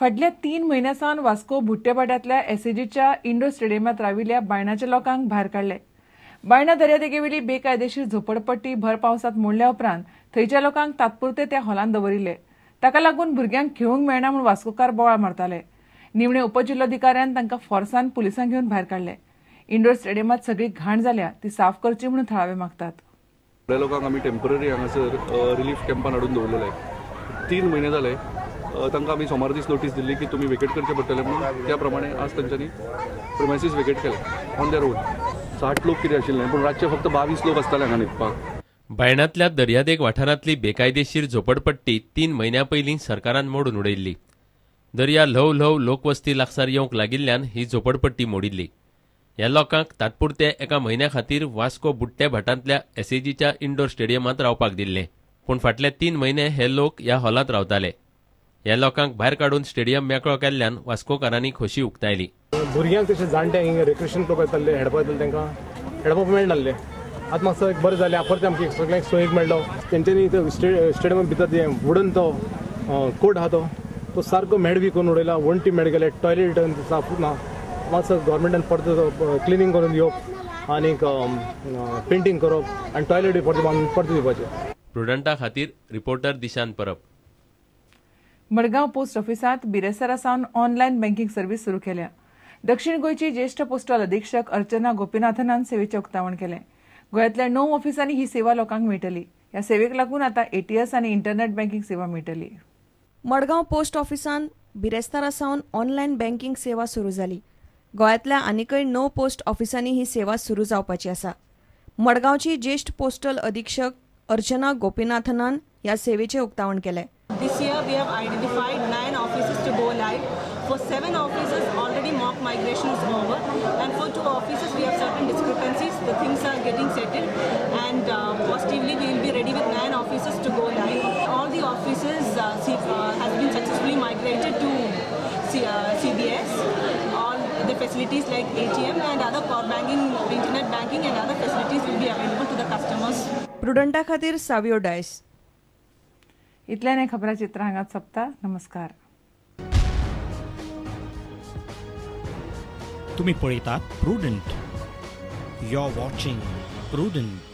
फाटल्या 3 म्हयन्यां सावन वास्को बुट्टेपाट्यांतल्या एसएजीच्या इंडोर स्टेडियमांत राविल्ल्या बायणाच्या लोकांक भायर काडले. बायणा दर्यादेगेवेली बेकायदेशीर झोपडपट्टी भर पावसांत मोडल्या उपरांत थंयच्या लोकांक तात्पुरते त्या हॉलांत दवरिल्ले. ताका लागून भुरग्यांक खेळूंक मेळना म्हूण वास्कोकार बोवाळ मारताले. निमणे उपजिल्लोधिकाऱ्यान तांकां फोर्सान पुलिसांक घेवन भायर काडले. इंडोर स्टेडियमांत सगळी घाण जाल्या ती साफ करची म्हणून थळावे मागतात. लोकांक आमी टेम्पररी हांगासर रिलीफ कॅम्पान हाडून दवरलेले. 3 म्हयने जाले तांकां आमी सोमार दीस नोटीस दिल्ली की तुमी वेकेट करचे पडटले म्हणून. त्या प्रमाणे आज तांच्यांनी प्रिमायसीस वेकेट केले ऑन their own. 60 लोक कितें आशिल्ले पूण रातचे फक्त 22 लोक आसताले हांगा न्हिदपाक. बायणांतल्या दर्यादेग वाठारांतली बेकायदेशीर झोपडपट्टी 3 म्हयन्यां पयलीं सरकारान मोडून उडयल्ली. दर्या ल्हव ल्हव लोकवस्ती लागसार येवंक लागिल्ल्यान ही झोपडपट्टी मोडिल्ली. ह्या लोकांक तात्पुरते एका म्हयन्या खातीर वास्को बुट्टे भाटांतल्या एसएजीच्या इंडोर स्टेडियमांत रावपाक दिल्लें. पूण फाटले 3 म्हयने हे लोक ह्या हॉलांत रावताले. ह्या लोकांक भायर काडून स्टेडियम मेकळो केल्ल्यान वास्कोकारांनी खोशी उक्तायली. भुरग्यांक तशें जाणट्यांक रिक्रिएशन करपाक येताले, हेडपाक येताले, तांकां हेडपाक मेळनासलें. आतां मातसो एक बरें जालें, परतें आमकां सगळ्यांक सोयीक मेळ्ळो. तेंच्यांनी स्टेडियमा भितर जें वुडन तो कोट आहा तो सारको मेड बी करून उडयला, वण्टी मेड गेले, टॉयलेट साफ ना. मातसो गव्हर्मेंटान परतो क्लिनींग करून दिवप आनीक पेंटींग करप आनी टॉयलेट बी परतें बांदून परतें दिवपाचें. प्रुडंटा खातीर रिपोर्टर दिशांत परब. मडगांव पोस्ट ऑफिसांत बिरेस्तारा सावन ऑनलायन बँकिंग सर्वीस सुरू केल्या. दक्षिण गोंयची ज्येष्ठ पोस्टल अधीक्षक अर्चना गोपीनाथनान सेवेचें उक्तावण केलें. गोंयांतल्या 9 ऑफिसांनी ही सेवा लोकांक मेळटली. ह्या सेवेक लागून आतां एटीएस आनी इंटरनेट बँकिंग सेवा मेळटली. मडगांव पोस्ट ऑफिसान बिरेस्तारा सावन ऑनलायन बँकिंग सेवा सुरू जाली. गोंयांतल्या आनीकय 9 पोस्ट ऑफिसांनी ही सेवा सुरू जावपाची आसा. मडगांवची ज्येष्ठ पोस्टल अधीक्षक अर्चना गोपीनाथनान ह्या सेवेचें उक्तावण केलें. This year we have identified 9 offices to go live. For 7 offices already mock migration is over, and for 2 offices we have certain discrepancies. The things are getting settled, and positively we will be ready with 9 offices to go live. All the offices has been successfully migrated to CBS. All the facilities like ATM and other core banking, internet banking and other facilities will be available to the customers. प्रुडंटा खातीर सावियो डायस. इतल्यान खबराचित्र हांगाच सोंपता. नमस्कार. तुम्ही पळयतात Prudent. You are watching Prudent.